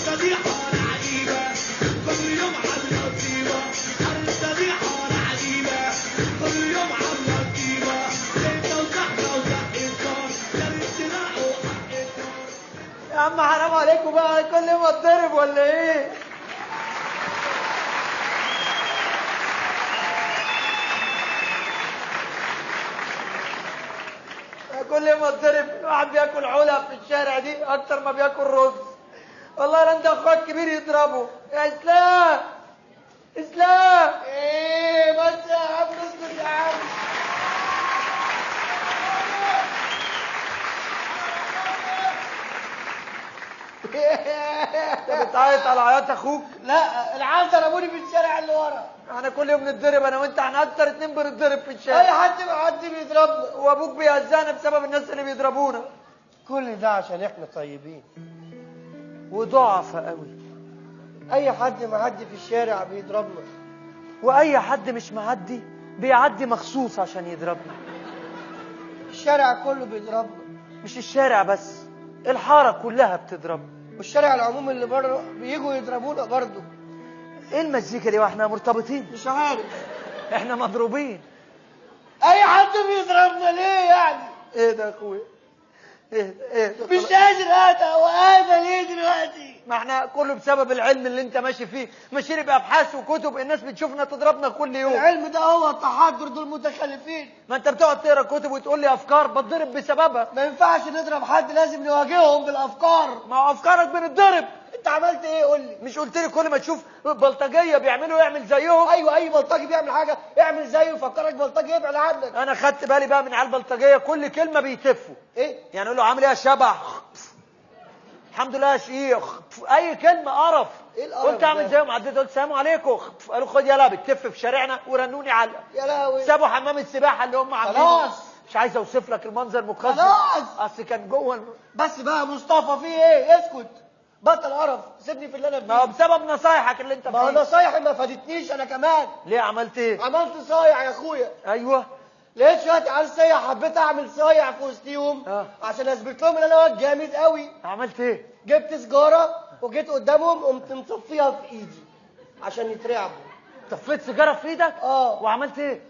حارتنا دي حارة عجيبة، كل يوم عاملة مصيبة. حارتنا دي حارة عجيبة، كل يوم عاملة مصيبة. انت وزحمة وزق الدار، يا ريت تلاقوا حق الدار. يا عم حرام عليكم بقى، كل يوم اتضرب ولا ايه؟ كل يوم اتضرب، الواحد بياكل علب في الشارع دي اكتر ما بياكل رز. والله لا انت اخوك كبير يضربه. يا اسلام، اسلام. ايه بس يا عم، اسكت يا عم. انت بتعيط على عياط اخوك؟ لا، العيال ضربوني في الشارع اللي ورا. احنا كل يوم نتضرب انا وانت، احنا اكتر اتنين بنتضرب في الشارع. اي حد معدي بيضربنا، وابوك بيهزقنا بسبب الناس اللي بيضربونا. كل ده عشان احنا طيبين وضعفة قوي. اي حد معدي في الشارع بيضربنا، واي حد مش معدي بيعدي مخصوص عشان يضربنا. الشارع كله بيضربنا، مش الشارع بس، الحارة كلها بتضربنا، والشارع العموم اللي بره بيجوا يضربونا برضه. ايه المزيكا دي واحنا مرتبطين؟ مش عارف، احنا مضروبين. اي حد بيضربنا ليه يعني؟ ايه ده يا اخويا؟ ايه ايه؟ مش قادر اهدى، وانا ليه دلوقتي؟ ما احنا كله بسبب العلم اللي انت ماشي فيه، ماشيين بابحاث وكتب، الناس بتشوفنا تضربنا كل يوم. العلم ده هو التحضر، دول متخلفين. ما انت بتقعد تقرا كتب وتقول لي افكار بتضرب بسببها. ما ينفعش نضرب حد، لازم نواجههم بالافكار. ما هو افكارك بنتضرب. انت عملت ايه قول لي؟ مش قلت لي كل ما تشوف بلطجيه بيعملوا اعمل زيهم؟ ايوه، اي بلطجي بيعمل حاجة اعمل زيه، فكرك بلطجي ابعد عنك. انا خدت بالي بقى من على البلطجيه كل كلمة بيتفوا. ايه؟ يعني يقول له عامل ايه يا شبح؟ الحمد لله يا شيخ. اي كلمة قرف. ايه القرف؟ قلت اعمل زيهم، عديت قلت سلام عليكم، قالوا خد يلا بتف في شارعنا ورنوني علقه. يا لهوي، سابوا حمام السباحة اللي هم عاملينه. خلاص مش عايز اوصف لك المنظر مقزز. خلاص اصل كان جوه بس بقى مصطفى في ايه؟ اسكت، بطل قرف، سيبني في اللي انا فيه. ما هو بسبب نصايحك اللي انت فيه. ما هو نصايحي ما فادتنيش انا كمان. ليه عملت ايه؟ عملت صايع يا اخويا. ايوه، لقيت شوية عيال صايع، حبيت اعمل صايع في وسطيهم عشان اثبت لهم ان انا واد جامد قوي. عملت ايه؟ جبت سجاره وجيت قدامهم قمت مصفيها في ايدي عشان يترعبوا. طفيت سيجارة في ايدك؟ اه. وعملت ايه؟